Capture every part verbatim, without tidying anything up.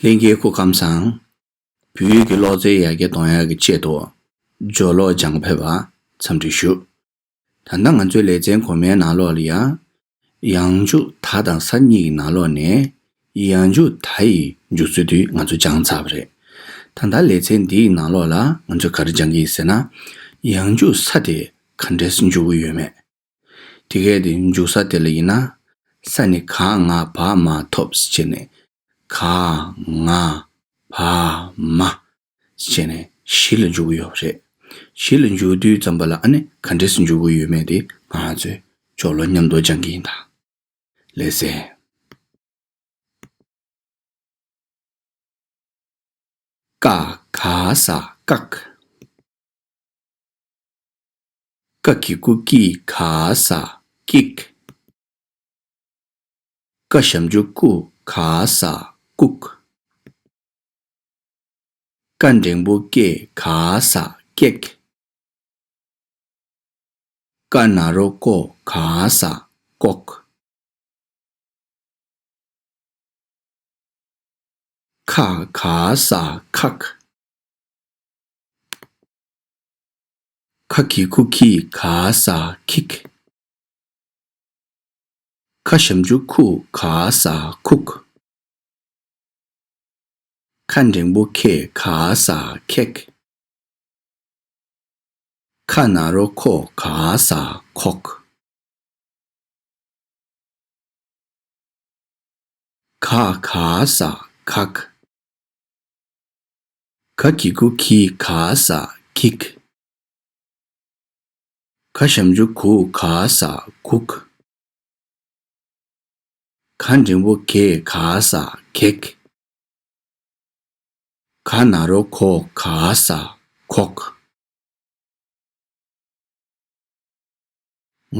ལྷན་རྒྱས་སྐུ་ཁམས་བཟང་། བོད་ཡིག་གི་ཀློག་རྩལ་ཡར་རྒྱས་གཏོང་ཡག་གི་ཆེད་དུ་སྦྱོར་ཀློག་སྦྱང་ཕེབས་པར་འཚམས་འདྲི་ཞུ། ད་ལྟ་ང་ཚོའི་ལེ་ཚན་གོང་མའི་ནང་ལོགས་ལ་ཡང་། ཡང་འཇུག་ད་དང་ས་གཉིས་ཀྱི་ནང་ལོགས་ནས་ཡང་འཇུག་ད་ཡི་འཇུག་ཚུལ་དེ་ང་ཚོ་སྦྱངས་ཚར་བ་རེད། ད་ལྟ་ལེ་ཚན་འདིའི་ནང་ལོགས་ལ་ང་ཚོས་ག་རེ་སྦྱང་གི་ཡིན་ཟེར་ན། ཡང་འཇུག་ས་དེ་ག་འདྲས་འཇུག་གི་ཡོད་མེད། དེ་གས་དེ་འཇུག་ས་དེ་ལ་ཡིན་ན། ས་ནི་ག་ང་བ་མ་ཐོབ་ཟེར་བྱས་ནས། ག་ང་བ་མ་ཟེར་བྱས་ནས་བཞི་ལ་འཇུག་གི་ཡོད་པ་རེད། བཞི་ལ་འཇུག་དུས་ཙམ་པ་ལ་ཨ་ནི་ག་འདྲས་སེ་འཇུག་གི་ཡོད་མེད་དེ་ང་ཚོས་སྦྱོར་ཀློག་མཉམ་དུ་སྦྱང་གི་ཡིན་ད། ལགས་སེ། ཀ་ག་ས་ཀག་ཀ་གི་གུ་ཀི་ག་ས་ཀིག་ཀ་ཞབས་ཀྱུ་ཀུ་ག་ས་ཀུག་ཀ་འགྲེང་བུ་ཀེ་ག་ས་ཀེག་ཀ་ན་རོ་ཀོ་ག་ས་ཀོག་ཁ་ག་ས་ཁག་ཁ་གི་གུ་ཁི་ག་ས་ཁིག་ཁ་ཞབས་ཀྱུ་ཁུ་ག་ས་ཁུག་ཁ་འགྲེང་བུ་ཁེ་ག་ས་ཁེག་ཁ་ན་རོ་ཁོ་ག་ས་ཁོག་ག་ག་ས་ཁག་ཁ་གི་གུ་ཁི་ག་ས་ཁིག་ཁ་ཞབས་ཀྱུ་གུ་ག་ས་གུག་ཁ་འགྲེང་བུ་གེ་ག་ས་གེག་ཁ་ན་རོ་ཁོ་ག་ས་ཁོག་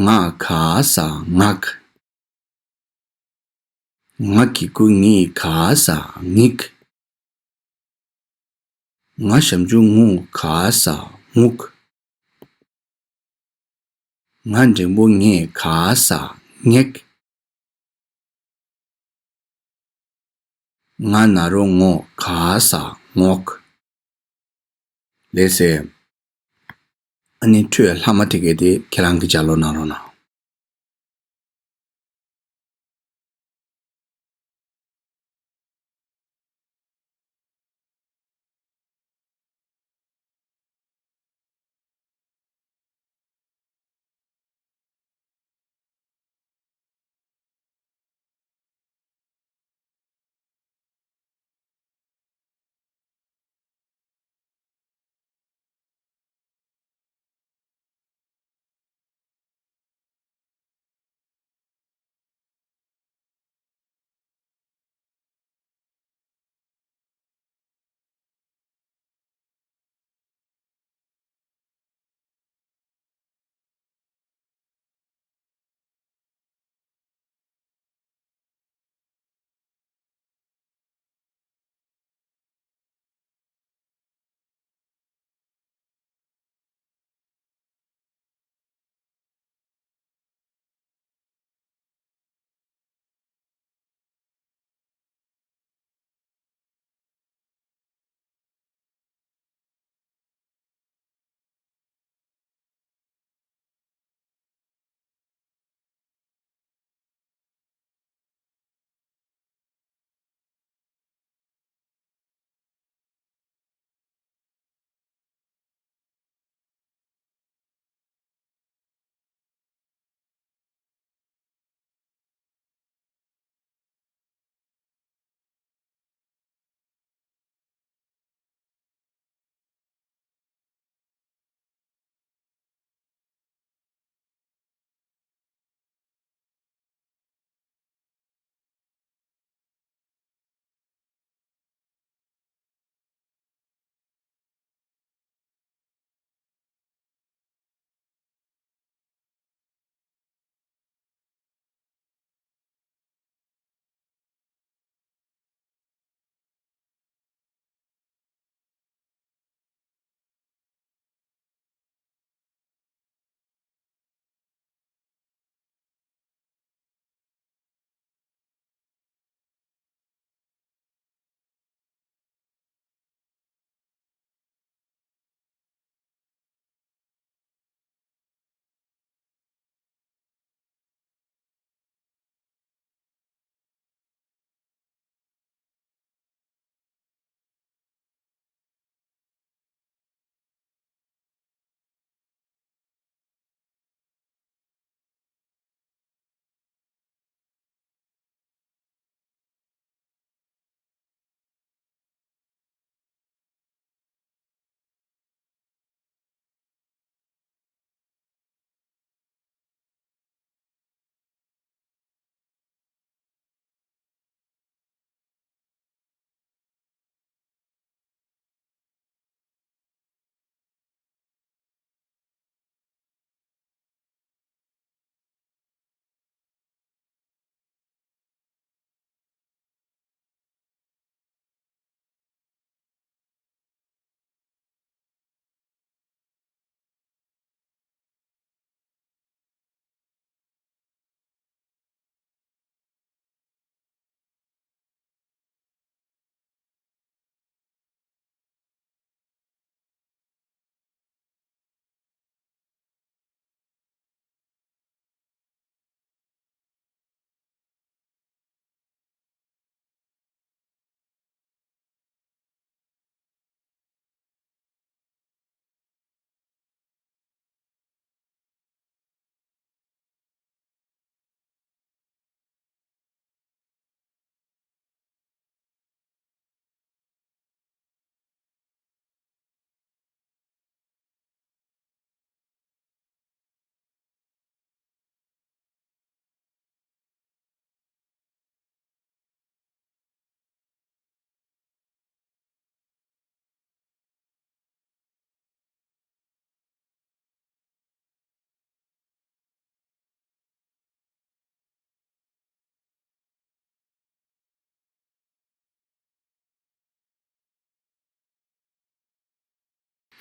ང་ག་ས་ངག་ང་གི་གུ་ངི་ག་ས་ངིག་ང་ཞབས་ཀྱུ་ངུ་ག་ས་ངུག་ང་འགྲེང་བུ་ངེ་ག་ས་ངེག་ང་ན་རོ་ངོ་ག་ས་ངོག་ལགས་སེ། ཨ་ནི་འཕྲོས་ལྷག་མ་དེ་གས་དེ་ཁྱེད་རང་གིས་ལྗགས་ཀློག་གནང་རོགས་གནང་།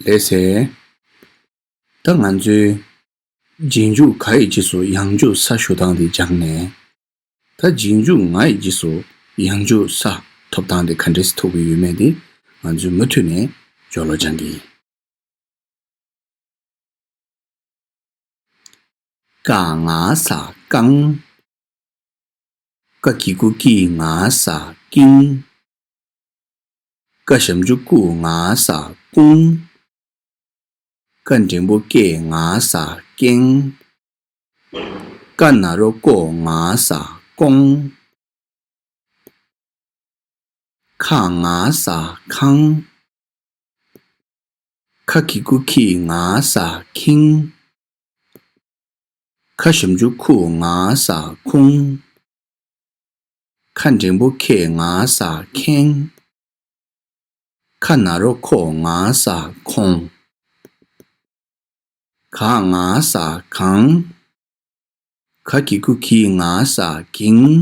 ལགས་སེ། ད་ང་ཚོས་རྗེས་འཇུག་ག་ཡི་རྗེས་སུ་ཡང་འཇུག་ས་ཞུ་སྟངས་དེ་སྦྱངས་ནས། ད་རྗེས་འཇུག་ང་ཡི་རྗེས་སུ་ཡང་འཇུག་ས་ཐོབ་སྟངས་དེ་ག་འདྲས་སེ་ཐོབ་ཀྱི་ཡོད་མེད་དེ་ང་ཚོས་མུ་མཐུད་ནས་སྦྱོར་ཀློག་སྦྱང་གི་ཡིན། ཀ་ང་ས་ཀང་། ཀ་གི་གུ་ཀི་ང་ས་ཀིང་། ཀ་ཞབས་ཀྱུ་ཀུ་ང་ས་ཀུང་། ཀ་འགྲེང་བུ་ཀེ་ང་ས་ཀེང་། ཀ་ན་རོ་ཀོ་ང་ས་ཀོང་། ཁ་ང་ས་ཁང་། ཁ་གི་གུ་ཁི་ང་ས་ཁིང་། ཁ་ཞབས་ཀྱུ་ཁུ་ང་ས་ཁུང་། ཁ་འགྲེང་བུ་ཁེ་ང་ས་ཁེང་། ཁ་ན་རོ་ཁོ་ང་ས་ཁོང་། ག་ང་ས་གང་། ག་གི་གུ་གི་ང་ས་གིང་།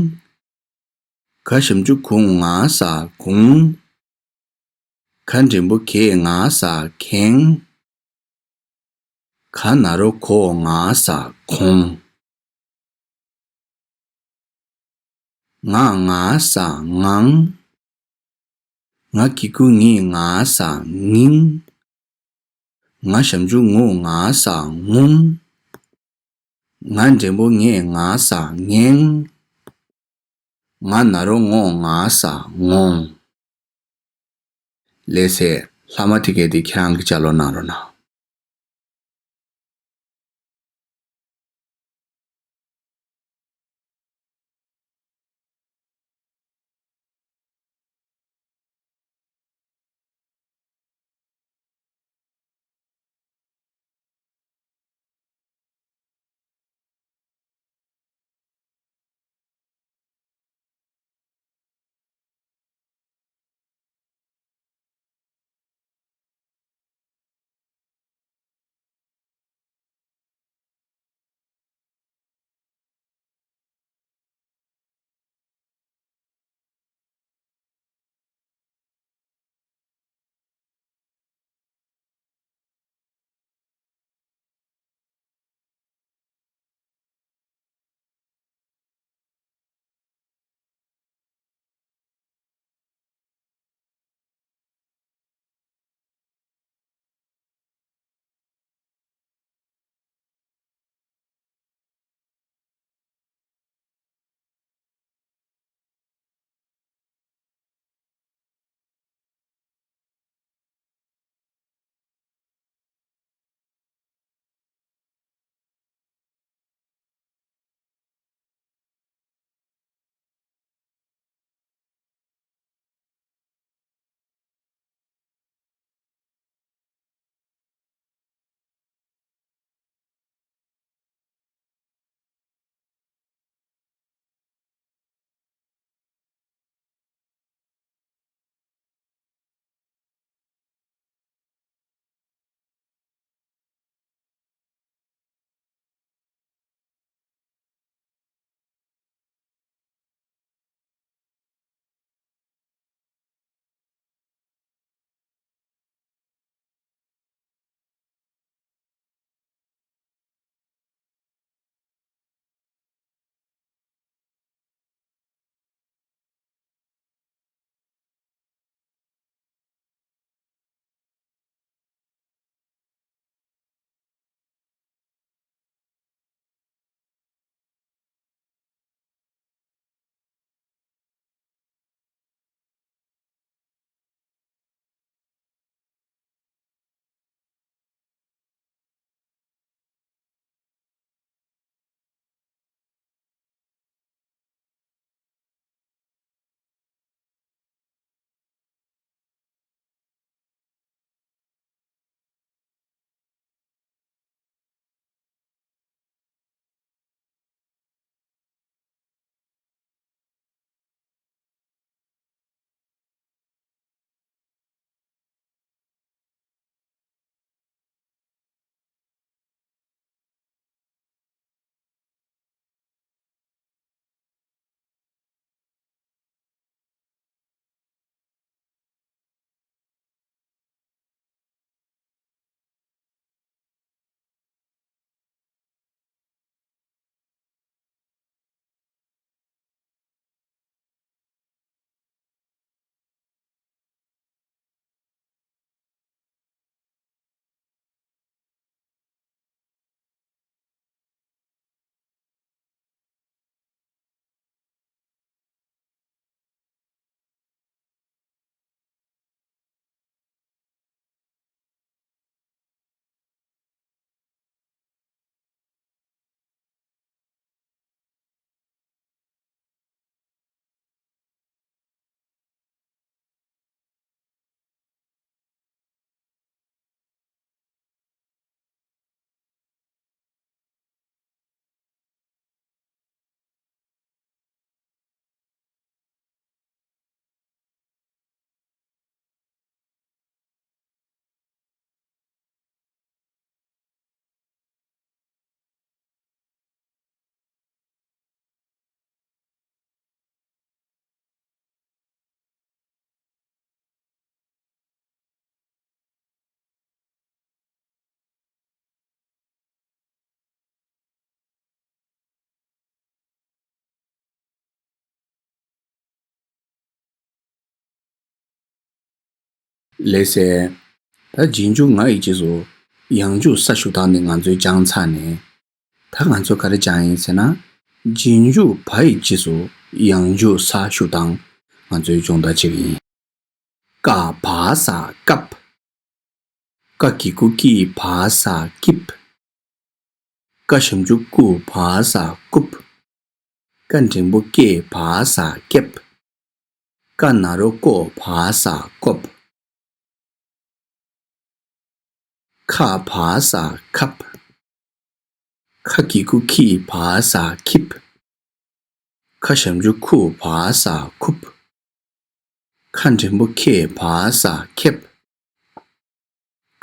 ག་ཞབས་ཀྱུ་གུ་ང་ས་གུང་། ག་འགྲེང་བུ་གེ་ང་ས་གེང་། ག་ན་རོ་གོ་ང་ས་གོང་། ང་ང་ས་ངང་། ང་གི་གུ་ངི་ང་ས་ངིང་། ང་ཞབས་ཀྱུ་ངུ་ང་ས་ངུང་། ང་འགྲེང་བུ་ངེ་ང་ས་ངེང་། ང་ན་རོ་ངོ་ང་ས་ངོང་། ལགས་སེ། ལྷག་མ་དེ་གས་དེ་ཁྱེད་རང་གིས་ལྕགས་ཀློག་གནང་རོགས་གནང་། ལགས་སེ། ད་རྗེས་འཇུག་ང་ཡི་རྗེས་སུ་ཡང་འཇུག་ས་ཞུགས་སྟངས་འདི་ང་ཚོས་སྦྱངས་ཚར་ནས། ད་ང་ཚོས་ག་རེ་སྦྱངས་ཡིན་ཟེར་ན། རྗེས་འཇུག་བ་ཡི་རྗེས་སུ་ཡང་འཇུག་ས་ཞུགས་སྟངས་ང་ཚོས་སྦྱོང་བརྡར་བྱེད་ཀྱི་ཡིན། ཀ་བ་ས་ཀབ། ཀ་གི་གུ་ཀི། བ་ས་ཀིབ། ཀ་ཞབས་ཀྱུ་ཀུ། བ་ས་ཀུབ། ཀ་འགྲེང་བུ་ཀེ། བ་ས་ཀེབ། ཀ་ན་རོ་ཀོ། བ་ས་ཀོབ། ཁ་བ་ས་ཁབ། ཁ་གི་གུ་ཁི། བ་ས་ཁིབ། ཁ་ཞབས་ཀྱུ་ཁུ། བ་ས་ཁུབ། ཁ་འགྲེང་བུ་ཁེ། བ་ས་ཁེབ།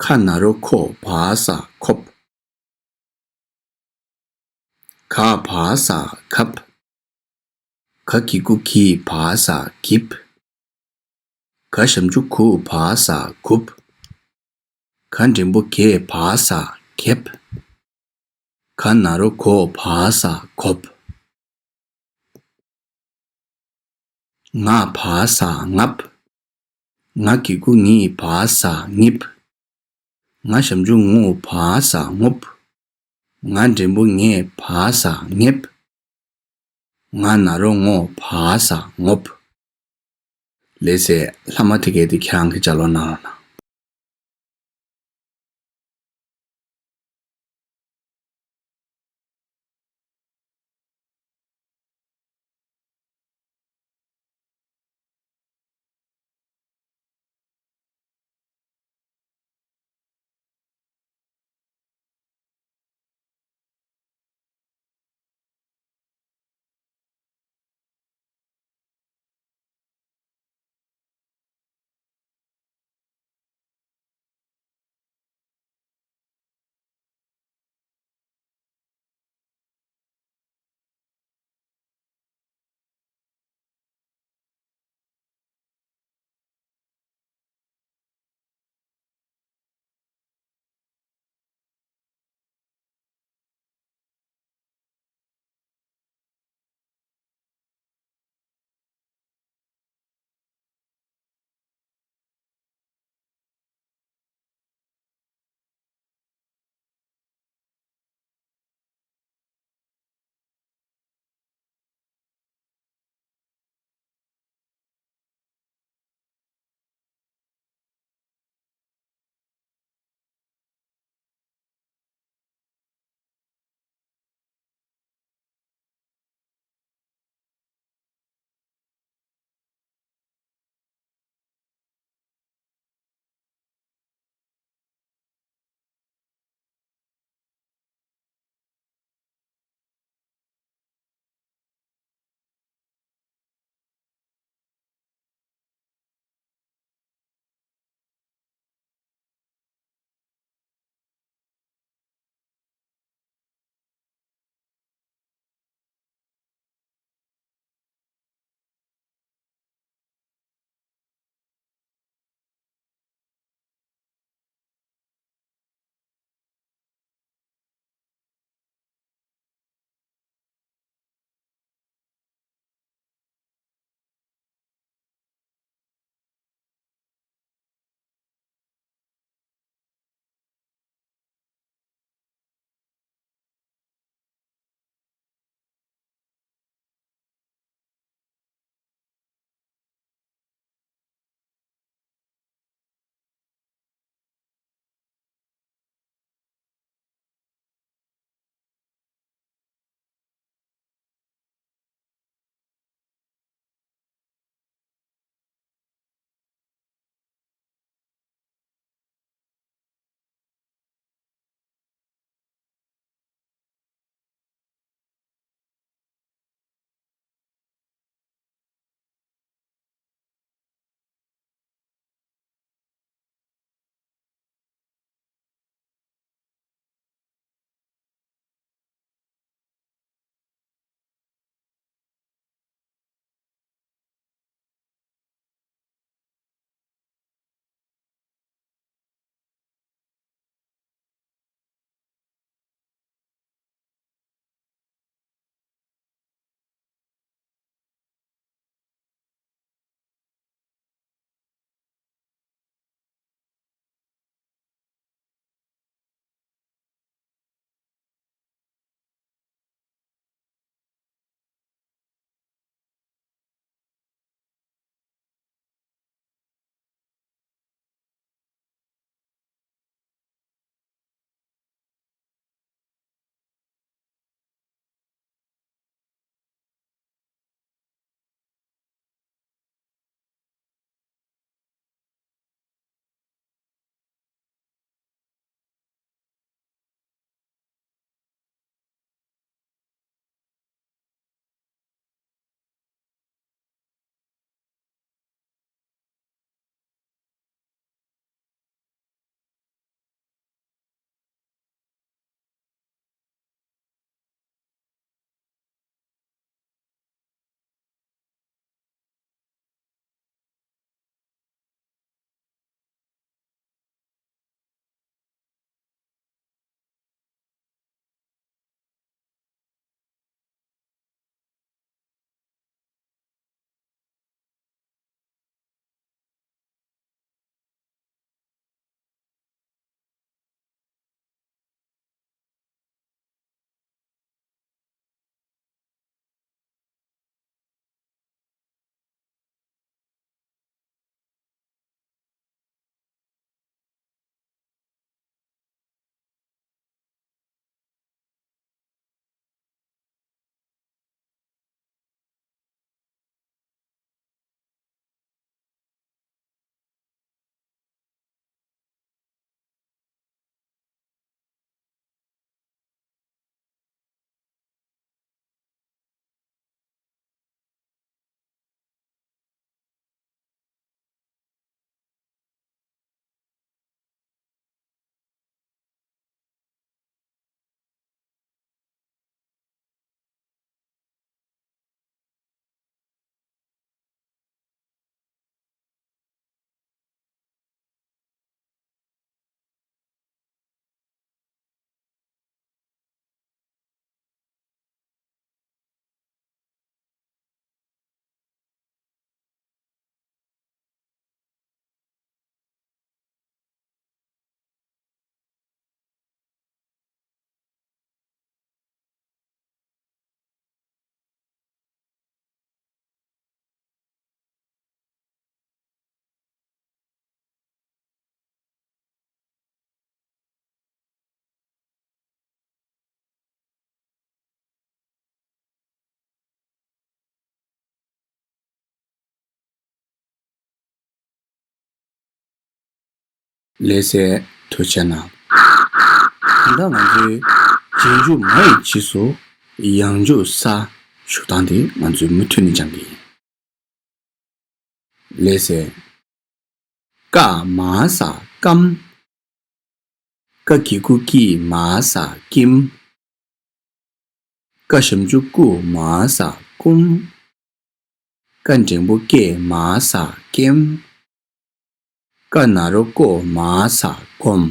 ཁ་ན་རོ་ཁོ། བ་ས་ཁོབ། ག་བ་ས་གབ། ག་གི་གུ་གི། བ་ས་གིབ། ག་ཞབས་ཀྱུ་གུ། བ་ས་གུབ། ག་འགྲེང་བུ་གེ། བ་ས་གེབ། ག་ན་རོ་གོ། བ་ས་གོབ། ང་བ་ས་ངབ། ང་གི་གུ་ངི། བ་ས་ངིབ། ང་ཞབས་ཀྱུ་ངུ། བ་ས་ངུབ། ང་འགྲེང་བུ་ངེ། བ་ས་ངེབ། ང་ན་རོ་ངོ། བ་ས་ངོབ། ལགས་སེ། ལྷག་མ་དེ་གས་དེ་ཁྱེད་རང་གིས་ལྗགས་ཀློག་གནང་རོགས་གནང་། ལགས་སེ། ཐུགས་རྗེ་གནང་། ད་ལྟ་ང་ཚོའི་རྗེས་འཇུག་མ་ཡི་རྗེས་སུ་ཡང་འཇུག་ས་ཞུ་སྟངས་དེ་ང་ཚོས་མུ་མཐུད་ནས་སྦྱང་གི་ཡིན། ལགས་སེ། ཀ་མ་ས་ཀམ། ཀ་གི་གུ་ཀི་མ་ས་ཀིམ། ཀ་ཞབས་ཀྱུ་ཀུ་མ་ས་ཀུམ། ཀ་འགྲེང་བུ་ཀེ་མ་ས་ཀེམ། ཀ་ན་རོ་ཀོ་མ་ས་ཀོམ།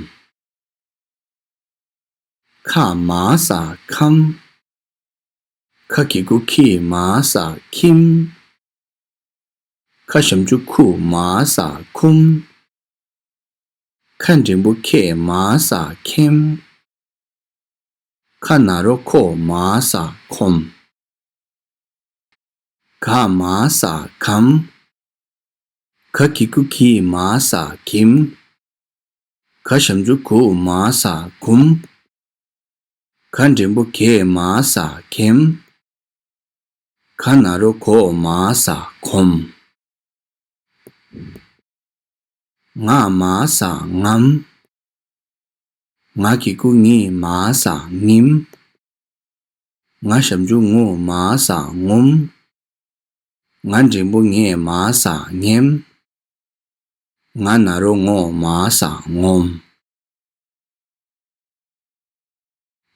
ཁ་མ་ས་ཁམ། ཁ་གི་གུ་ཁི་མ་ས་ཁིམ། ཁ་ཞབས་ཀྱུ་ཁུ་མ་ས་ཁུམ། ཁ་འགྲེང་བུ་ཁེ་མ་ས་ཁེམ། ཁ་ན་རོ་ཁོ་མ་ས་ཁོམ། ག་མ་ས་གམ། ག་གི་གུ་གི་མ་ས་གིམ། ག་ཞབས་ཀྱུ་གུ་མ་ས་གུམ། ག་འགྲེང་བུ་གེ་མ་ས་གེམ། ག་ན་རོ་གོ་མ་ས་གོམ། ང་མ་ས་ངམ། ང་གི་གུ་ངི་མ་ས་ངིམ། ང་ཞབས་ཀྱུ་ངུ་མ་ས་ངུམ། ང་འགྲེང་བུ་ངེ་མ་ས་ངེམ། ང་ན་རོ་ངོ་མ་ས་ངོམ།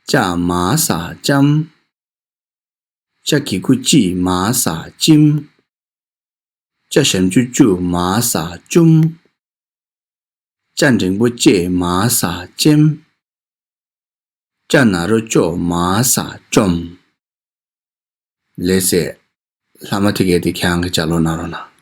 ཅ་མ་ས་ཅམ། ཅ་གི་གུ་ཅི་མ་ས་ཅིམ། ཅ་ཞབས་ཀྱུ་ཅུ་མ་ས་ཅུམ། ཅ་འགྲེང་བུ་ཅེ་མ་ས་ཅེམ། ཅ་ན་རོ་ཅོ་མ་ས་ཅོམ། ལགས་སེ། ལྷག་མ་དེ་གས་དེ་ཁྱེད་རང་གིས་ལྗགས་ཀློག་གནང་རོགས་གནང་།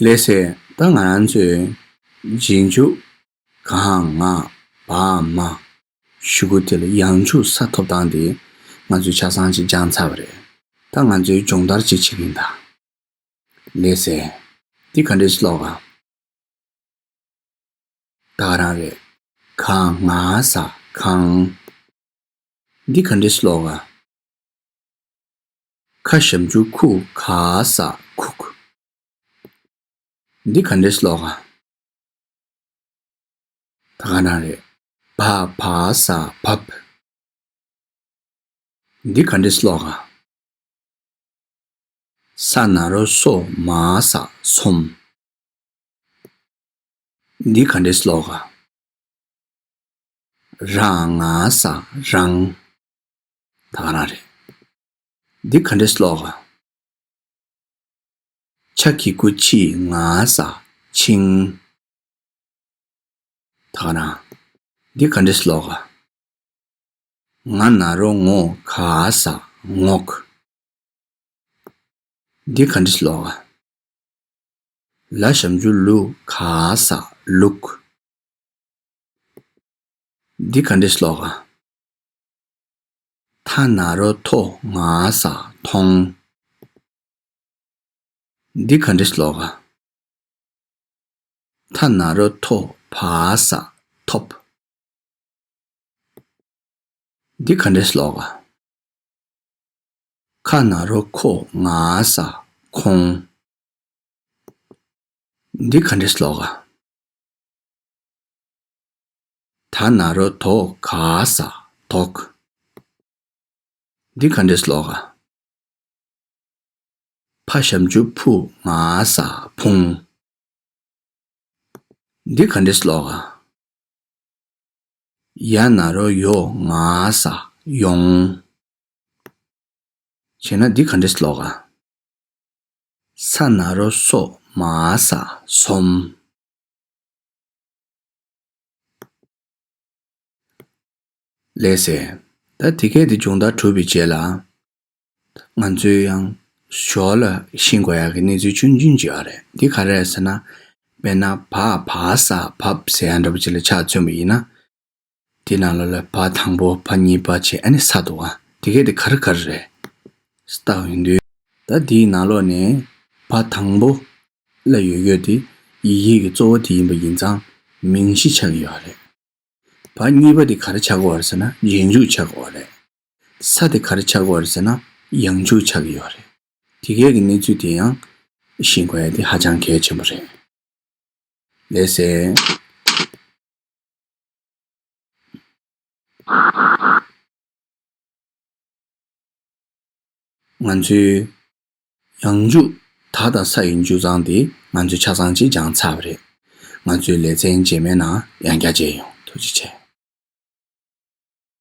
ལགས་སེ། ད་ང་རང་ཚོའི་རྗེས་འཇུག་ག་ང་བ་མ་ཞུ་གུ་དེ་ལ་ཡང་འཇུག་ས་ཐོབ་སྟངས་དེ་ང་ཚོས་ཆ་ཚང་ཅིག་སྦྱངས་ཚར་བ་རེད། ད་ང་ཚོས་སྦྱོང་བརྡར་ཅིག་བྱེད་ཀྱིན་གདའ། ལགས་སེ། འདི་ག་འདྲས་ཀློག་ག་ད་ག་རང་རེད། ག་ང་ས་གང་། འདི་ག་འདྲས་ཀློག་ག་ཁ་ཞབས་ཀྱུ་ཁུ་ག་ས་ཁུག་འདི་ག་འདྲས་ཀློག་ག་ད་ག་རང་རེད། བ་བ་ས་བབ། འདི་ག་འདྲས་ཀློག་ག་ས་ན་རོ་སོ་མ་ས་སོམ། འདི་ག་འདྲས་ཀློག་ག་ར་ང་ས་རང་། ད་ག་རང་རེད། འདི་ག་འདྲས་ཀློག་ག་ཆ་གི་གུ་ཆི་ང་ས་ཆིང་། ད་ག་རང་། འདི་ག་འདྲས་ཀློག་ག་ང་ན་རོ་ངོ་ག་ས་ངོག་འདི་ག་འདྲས་ཀློག་ག་ལ་ཞབས་ཀྱུ་ལུ་ག་ས་ལུག་འདི་ག་འདྲས་ཀློག་ག་ཐ་ན་རོ་ཐོ་ང་ས་ཐོང་། འདི་ག་འདྲས་ཀློག་ག་ཐ་ན་རོ་ཐོ་བ་ས་ཐོབ། འདི་ག་འདྲས་ཀློག་ག་ཁ་ན་རོ་ཁོ་ང་ས་ཁོང་། འདི་ག་འདྲས་ཀློག་ག་ད་ན་རོ་དོ་ག་ས་དོག་འདི་ག་འདྲས་ཀློག་ག་ཕ་ཞབས་ཀྱུ་ཕུ་ང་ས་ཕུང་། འདི་ག་འདྲས་ཀློག་ག་ཡ་ན་རོ་ཡོ་ང་ས་ཡོང་། བྱས་ན་འདི་ག་འདྲས་ཀློག་ག་ས་ན་རོ་སོ་མ་ས་སོམ། ལགས་སེ། ད་དེ་གས་དེ་སྦྱོང་བརྡར་གྲུབ་པའི་རྗེས་ལ། ང་ཚོས་ཡང་ཞོར་ལ་ཤེས་དགོས་ཡག་གི་གནས་ཚུལ་ཆུང་ཆུང་ཅིག་ཡོད་རེད། འདི་ག་རེ་རེད་ཟེར་ན། དཔེར་ན་བ་བ་ས་བབ་ཟེར་ཡག་འདྲ་པོ་ཅིག་ལ་ཆ་མཚོན་པ་ཡིན་ན། དེ་ནང་ལོགས་ལ་བ་དང་པོ་བ་གཉིས་པ་བྱས་ཨ་ནི་ས་འདུག་ག་དེ་གས་དེ་ག་རེ་ག་རེ་རེད། ལྟ་ཡོང་དུས། ད་དེའི་ནང་ལོགས་ནས་བ་དང་པོ་ལ་ཡོད་ཡོད་དེ་ཡི་གེ་གི་གཙོ་བོ་དེ་ཡིན་པ་ཡིན་ཙང་མིང་གཞི་ཆགས་ཀྱི་ཡོད་རེད། བ་གཉིས་པ་དེ་ག་རེ་ཆགས་ཀྱི་ཡོད་རེད་ཟེར་ན་རྗེས་འཇུག་ཆགས་ཀྱི་ཡོད་རེད། ས་དེ་ག་རེ་ཆགས་ཀྱི་ཡོད་རེད་ཟེར་ན་ཡང་འཇུག་ཆགས་ཀྱི་ཡོད་རེད། དེ་གས་ཀྱི་གནས་ཚུལ་དེ་ཡང་ཤེས་དགོས་ཡ་དེ་ཧ་ཅང་གལ་ཆེན་པོ་རེད། ལགས་སེ། ང་ཚོའི་ཡང་འཇུག་ད་དང་ས་ཡི་འཇུག་སྟངས་དེ་ང་ཚོས་ཆ་ཚང་ཅིག་སྦྱངས་ཚར་བ་རེད། ང་ཚོའི་ལེ་ཚན་རྗེས་མའི་ནང་ཡང་བསྐྱར་མཇལ་ཡོང་། ཐུགས་རྗེ་ཆེ།